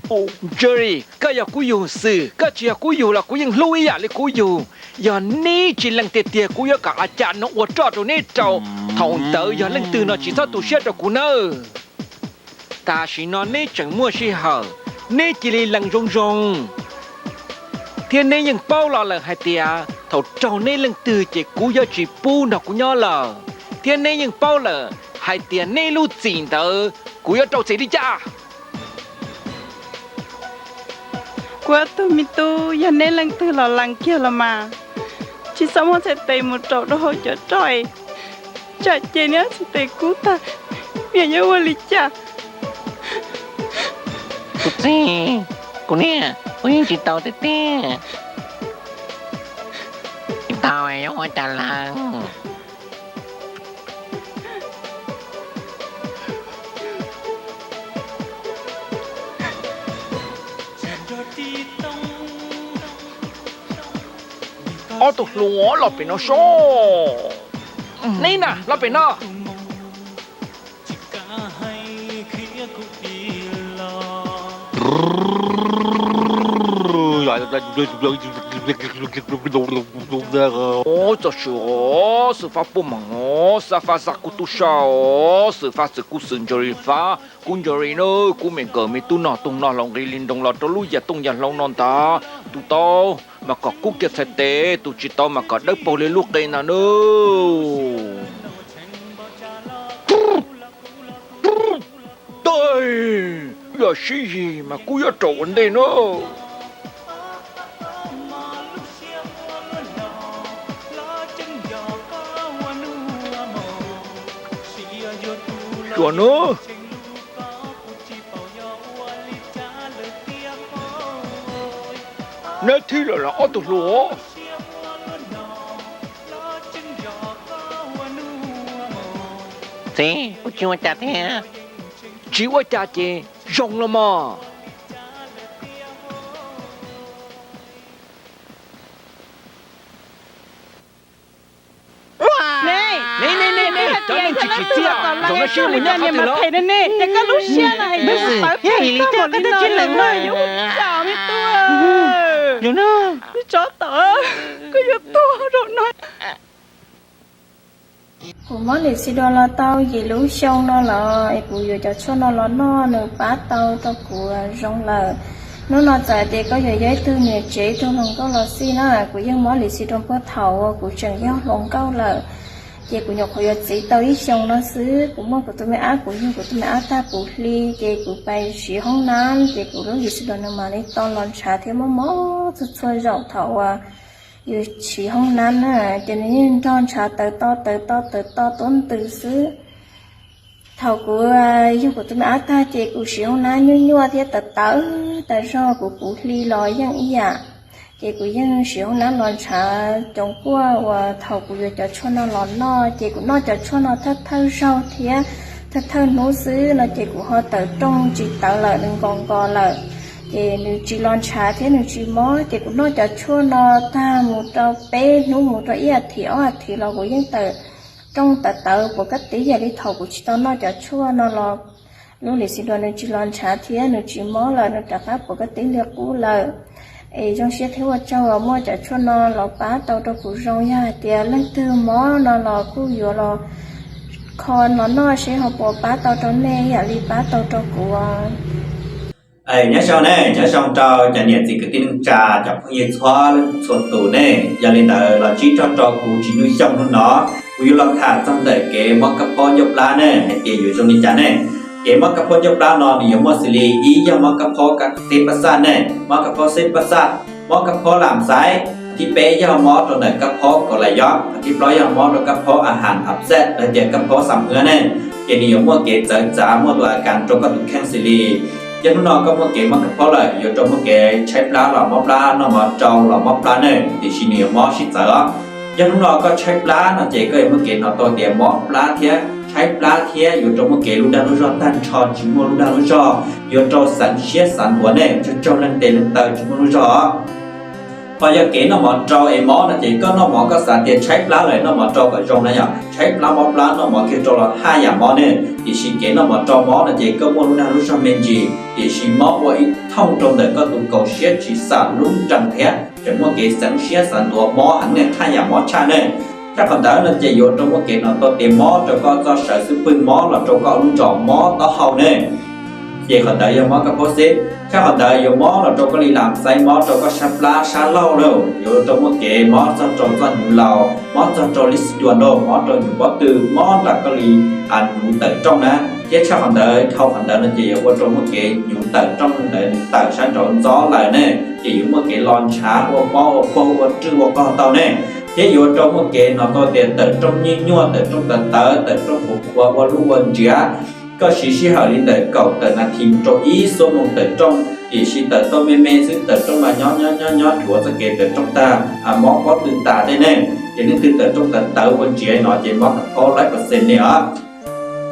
Jerry, koj yog kuv yug xwb, koj tsis yog kuv yug los kuv yeej hlub ib yam li kuv yug. Yog neb tsis lees tiag tiag kuv yuav kom a cas no ua roj rau neb rau. Thaum ntawd yog leej twg no tsis txhob tu siab rau kuv nawb. Tam sim no neb tseem muaj sij hawm, neb cia li lees zoo zoo. Thiab neb yeej paub los lawm hais tias thaum raug neb leej twg ces kuv yuav tsis pub nrog kuv nyob lawm. Thiab neb yeej paub lawm hais tias neb lub txim ntawd kuv yuav rau txim li cas. Kuv ob tug me tub, yog neb leej twg los lees kiag los mas, tsis txhob muab txhais tes mus raum rau hauv cov roj, tsam ces neb txhais tes kub tag, neb yuav ua li cas? Kuv txiv, kuv niam, kuv yeej tsis tau tiag tiag. Tsis tau, yuav ua cas lees? Ob tug hluas, los pem no seb. Neb na, los pem no. Txog sim os, xwm fab puaj meem os, xab fab xab kub tub sab os, xwm fab xwm kub xwm Jerry fab, kub Jerry na, kub me kawm me tub nog toog nog hlau nqi li nroos los rau lub yam tooj yam hlau no ntag. Tus tau mas kom kub kiag txhais tes, tus tsis tau mas kom dawb paug li lub qe ntag na. Tag, yog sib yig mas kuv yuav raug ua ntej na. Xyuas na, neb thib lawm los ob tug hluas? Txiv, kuv tsis ua cas thiab. Tsis ua cas ces zoo los mog. Ne ne ne ne, cov neeg tsis tsim txiaj, zaum no sib mus nyob qhov twg lawm? Ces koj lub siab no es yog li koj teb tsis lees no yuav ua cas me tub? Tsov tom, koj yuav tuag rau no. Kuv muab lim xi dua los tau yim lub xyoo no los es kuv yuav cov tshuaj no los noj nws pab tau rau kuv zoo lawm. Hnub no txawm hais tias koj yuav yog ib tug niam tsev ib tug hluas nkauj los xij na, kuv yeej muab lim xi dua puag thaum uas kuv tseem yog hluas nkauj lawm. Ces kuv nyuam qhuav yuav txiv tau ib xyoos no xwb, kuv muaj kuv tus me ab, kuv yug kuv tus me ab tag puv hli, ces kuv pais siv hoob nab, ces kuv lub lim xi dua nws mam li to los ntshav thiab mob mob txhua txhua zaum thaum uas yus siv hoob nab na, ces nws yeej nrog ntshav tawv to tawv to tawv to tuab ntws xwb. Thaum kuv yug kuv tus me ab tag ces kuv siv hoob nab nyuaj nyuaj thiab tawv tawv tas zog, kuv puv hli los yeej ib yam. Ces kuv yeej siv hoob nab los ntshav coov kuaj uas thaum kuv yuav cov tshuaj no los noj, ces kuv noj cov tshuaj no thawj thawj zaug thiab thawj thawj hnub xwb no ces kuv ho tawm rooj tsis tawv lawm, nws nkos nkos lawm. Ces nws tsis los ntshav thiab nws tsis mob, ces kuv noj cov tshuaj no tag mus rau peb hnub mus rau ib as thiv ob as thiv los kuv yeej tawm rooj tawv tawv puas kab tib yam li thaum kuv tsis tau noj cov tshuaj no los. Lub lim xi dua nws tsis los ntshav thiab nws tsis mob lawm, nws rov qab puas kab tib li qub lawm. Es zoo siab thiab ua tsaug uas muaj cov tshuaj no los pab tau rau kuv zoo. Yog hais tias leej twg mob no los kuj yuav los kho no noj seb ho puas pab tau rau nej ib yam li pab tau rau kuv. Nyob zoo ne, nyob zoo rau cov niam txiv kwv tij neej tsa, cov phooj ywg txhua leej txhua tus ne. Yog li ntawd los tsib rog rau kuv Tsis Nyuj Xyooj hnub no, kuv yuav los tham txog ntawm kev mob kab phob ncauj plab ne hais tias yuav zoo li cas ne. Kev mob kab phob ncauj plab no nws yuav muaj xws li ib yog mob kab phob kab teb pab xaj ne, mob kab phob xeb pab xaj, mob kab phob lam xaiv. Thib peb yog mob rau ntawm kab phob kaus lam yob, thib plaub yog mob rau kab phob a has thab xaj los tias kab phob xam hwab ne. Ces nws yuav muaj kev txawv txav muaj tus a kas rau koj tus kheej xws li, yog hnub no koj muaj kev mob kab phob lawm yuav rau muaj kev tshaib plab los mob plab, noj mov rau los mob plab ne, tiam sis nws yuav mob sib txawv os. Yog hnub no koj tshaib plab no ces koj yuav muaj kev hnov tau tias mob plab thiab tshaib plab thiab yuav rau muaj kev lub dag lub zog tag nrho tsis muaj lub dag lub zog, yuav rau xav siab xav ntuav ne, tsaug tsaug leej tes leej taw tsis muaj lub zog os. Ho yog kev noj mov rau es mob no ces koj noj mov koj xav tias tshaib plab lawm noj mov rau kom zoo na yom, tshaib plab mob plab noj mov kiag rau los haj yam mob ne. Tiam sis kev noj mov rau mob no ces koj muaj lub dag lub zog me ntsis tiam sis mob ua ib thooj rau ntawm koj tus kaus siab tsis xam lub nrees thiab tseem muaj kev xeev siab xav ntuav mob heev ne, haj yam mob tshaj ne. Tshaj qhov ntawd no ces yuav rau muaj kev hnov tau tias mob rau koj txoj saw xub pwg, mob los rau koj lub ntsws, mob taub hau ne. Ces qhov ntawd yog mob kab phob xwb. Tshaj qhov ntawd yuav mob los rau koj li lam xaiv, mob rau koj sab plab sab laug lawm, yuav rau muaj kev mob txog rau txoj hnyuv laus, mob txog rau lib xi duas nrog mob rau hnyuv pob tw, mob nram koj li hnyuv tawm rooj na. Thiab tshaj qhov ntawd dhau qhov ntawd no ces yuav ua rau muaj kev hnyuv tawm rooj ntawd tawm sab nraud ntxob lawm ne, ces yuav muaj kev los ntshav ua mob ua paug ua rwj ua qog tau ne. Thiab yuav rau muaj kev hnov tau tias tawm rooj nyuaj nyuaj, tawm rooj tawv tawv, tawm rooj qhuav qhuav ua lub ua nriav. Koj siv sij hawm li ntawm kaum tawm nas this mus rau ib xuab moos tawm rooj, tiam sis tawm tau me me xwb, tawm rooj mas nyob nyob nyob nyob dhuav txoj kev tawm rooj tag, mob pob tw tas tej ne. Ces leej twg tawm rooj tawv tawv ua nriav no ces mob kab phob laib pas xes ne os.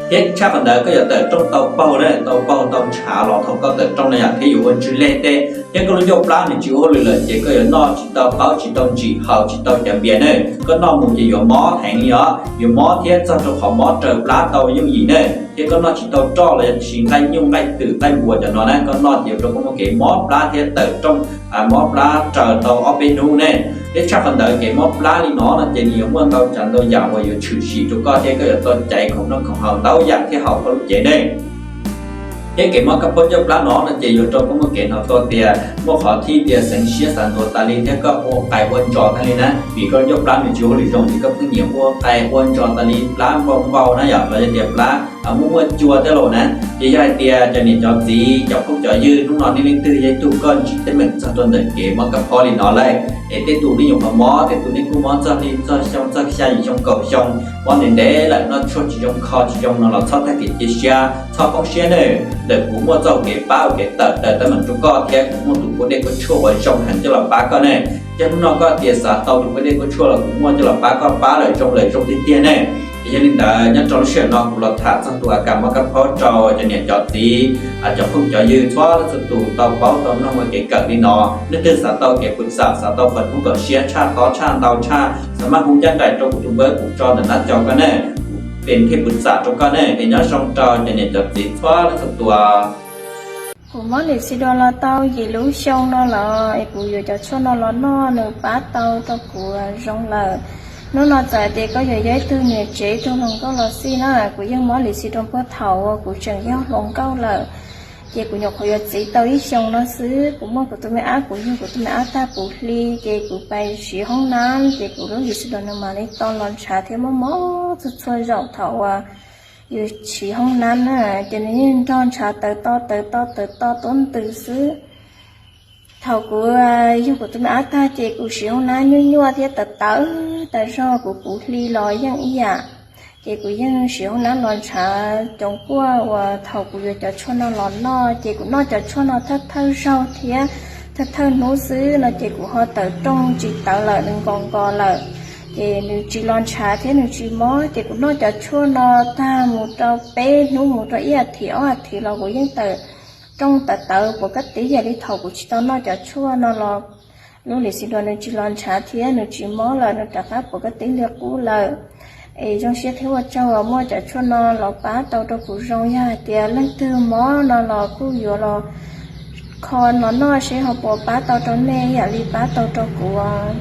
Thiab tshaj qhov ntawd koj yuav tawm rooj tau paug ne, tau paug tau ntshav los thaum koj tawm rooj na yom, thiab yuav ua ntswg leg tej, thiab koj lub ncauj plab nws tsis ua hauj lwm lawm ces koj yuav noj tsis tau, qaub tsis tau, ntsim haus tsis tau cov npias ne. Koj noj mus ces yuav mob heev li os, yuav mob thiab txog rau qhov mob raws plab tau yooj yim ne. Thiab koj noj tsis tau roj los yog tiam sis nqaij nyuj nqaij twm nqaij npuas cov no na, koj noj ces yuav rau koj muaj kev mob plab thiab tawm rooj, mob plab raws tau ob peb hnub ne. Thiab tshaj qhov ntawd kev mob plab li no no ces nws yuav muaj ntau tsav ntau yam uas yuav tshwm sim rau koj thiab koj yuav tau caiv khoom noj khoom haus ntau yam thiab haum koj lub cev ne. Thiab kev mob kab phob ncauj plab no no ces yuav rau koj muaj kev hnov tau tias muaj qhov thib tias xeev siab xav ntuav tas li thiab koj ua qais ua ntsos tas li na, vim koj ncauj plab nws tsis ua hauj lwm zoo ces koj pheej nyiam ua qais ua ntsos tas li, plab npau npau na yom, los yog tias plab muaj muaj cua tej laus na. Ces yog hais tias cov niam cov txiv cov phooj cov ywg hnub no nej leej twg yog ib tug koj ntsib teeb meem txog rau ntawm kev mob kab phob li no lawm, es tej tus nej nyuam qhuav mob, tej tus nej kuj mob txog li txog xyoo txog xya yim xyoo kaum xyoo, mob ntev ntev lawm noj tshuaj tsis zoo kho tsis zoo no los txhob tag kev cia siab, txhob poob siab ne. Ntawm kuv muaj txoj kev pab ua kev tawm tawm teeb meem rau koj thiab kuv muaj tus kua dej kua tshuaj uas zoo heev coj los pab koj ne. Yog hnub no koj tias xav tau tus kua dej kua tshuaj los kuv muaj coj los pab koj, pab lawm zoo lawm zoo tiag tiag ne. Yog li ntawd nyob rau lub sij hawm no kuv los tham txog tus a kas mob kab phob rau cov niam cov txiv, cov phooj cov ywg txhua leej txhua tus tau paub tau mloog ua kev kawm li no. Leej twg xav tau kev pwm xam, xav tau qhov hnub kom siab tshaj tob tshaj ntau tshaj, xav maj hu ncaj nraim rau kuv tus npawb kuv tso ntawm nab cov koj ne, kuv pem thiaj pwm xam rau koj ne. Es nyob zoo rau cov niam cov txiv txhua leej txhua tus. Kuv mob lim xi dua los tau yim lub xyoo no lawm es kuv yuav cov tshuaj no los noj nws pab tau rau kuv zoo lawm. Hnub no txawm hais tias koj yuav yog ib tug niam tsev ib tug hluas nkauj los xij na, kuv yeej mob lim xi dua puag thaum uas kuv tseem yog hluas nkauj lawm. Ces kuv nyuam qhuav yuav txiv tau ib xyoos no xwb, kuv muaj kuv tus me ab, kuv yug kuv tus me ab tag puv hli ces kuv pais siv hoob nab ces kuv lub lim xi dua nws mam li tau los ntshav thiab mob mob txhua txhua zaus thaum uas yus siv hoob nab na, ces nws yeej nrog ntshav tawv to tawv to tawv to tuab ntws xwb. Thaum kuv yug kuv tus me ab tag ces kuv siv hoob nab nyuaj nyuaj thiab tawv tawv tas zog, kuv puv hli los yeej ib yam. Ces kuv yeej siv hoob nab los ntshav coov kuaj uas thaum kuv yuav cov tshuaj no los noj, ces kuv noj cov tshuaj no thawj thawj zaug thiab thawj thawj hnub xwb no ces kuv ho tawm rooj tsis tawv lawm, nws nkos nkos lawm. Ces nws tsis los ntshav thiab nws tsis mob, ces kuv noj cov tshuaj no tag mus rau peb hnub mus rau ib as thiv ob as thiv los kuv yeej tawm rooj tawv tawv puas kab tib yam li thaum kuv tsis tau noj cov tshuaj no los lub lim xi dua nws tsis los ntshav thiab nws tsis mob lawm, nws rov qab puas kab tib li qub lawm. Es zoo siab thiab ua tsaug uas muaj cov tshuaj no los pab tau rau kuv zoo. Yog hais tias leej twg mob no los kuj yuav los kho los noj seb ho puas pab tau rau nej ib yam li pab tau rau kuv os.